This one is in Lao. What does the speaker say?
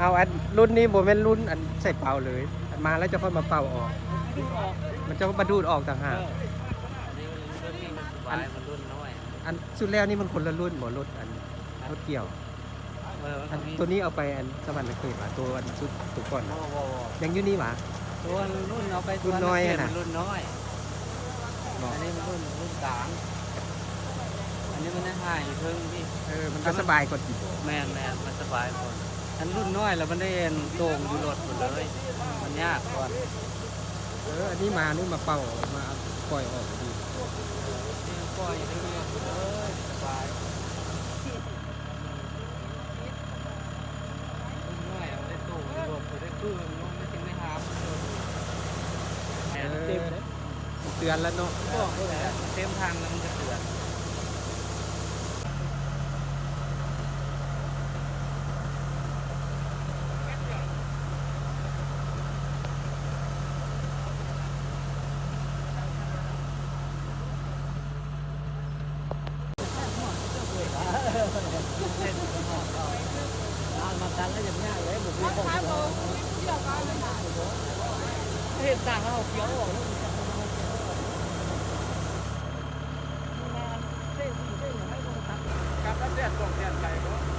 ເອົາ ອັນລຸ້ນນີ້ບໍ່ແມ່ນລຸ້ນອັນໃສ່ເປົາເລີຍ ອັນມາແລ້ວຈະຄ່ອຍມາເປົ່າອອກ ມັນຈະມາດູດອອກຕ່າງຫາກ. ເອີ ອັນນີ້ມັນລຸ້ນນີ້ມັນສະບາຍ ອັນ ມັນລຸ້ນນ້ອຍ ອັນສຸດແລ້ວນີ້ມັນຄົນລະລຸ້ນບໍ່? ລົດອັນ ລົດກ່ຽວ ເອີ ອັນໂຕນີ້ເອົາໄປອັນສະຫວັນນະເຂດຫວາ? ໂຕອັນສຸດ ໂຕກ່ອນນະ ບໍ່ ບໍ່ ບໍ່ ຍັງຢູ່ນີ້ຫວາ? ໂຕລຸ້ນເອົາໄປ ລຸ້ນນ້ອຍຫັ້ນນະ ລຸ້ນນ້ອຍ ບໍ່ ອັນນີ້ມັນລຸ້ນ ລຸ້ນກາງ ອັນນີ້ມັນຍັງຫາຍຢູ່ເທິງນີ້. ເອີ ມັນກໍສະບາຍກວ່າຕິບໍ່? ແມ່ນໆ ມັນສະບາຍກວ່າ ອັນລຸ້ນນ້ອຍແລ້ວມັນໄດ້ອັນໂຕ່ງຢູ່ລົດພຸ້ນເລີຍ ມັນຍາກກ່ອນ. ເອີ ອັນນີ້ມານີ້ມາເປົ່າ ມາປ່ອຍອອກດີ ເອີ ປ່ອຍຢູ່ເທິງລົດພຸ້ນເລີຍ ສະບາຍ. ເອີ ເຕືອນແລ້ວເນາະ ບອກແລ້ວ ເຕັມຖັງແລ້ວມັນກໍເຕືອນ. ເຫັນຕ່າງເຮົາຂຽວອອກ ກັບແດດສອງແດດໄກບໍ່?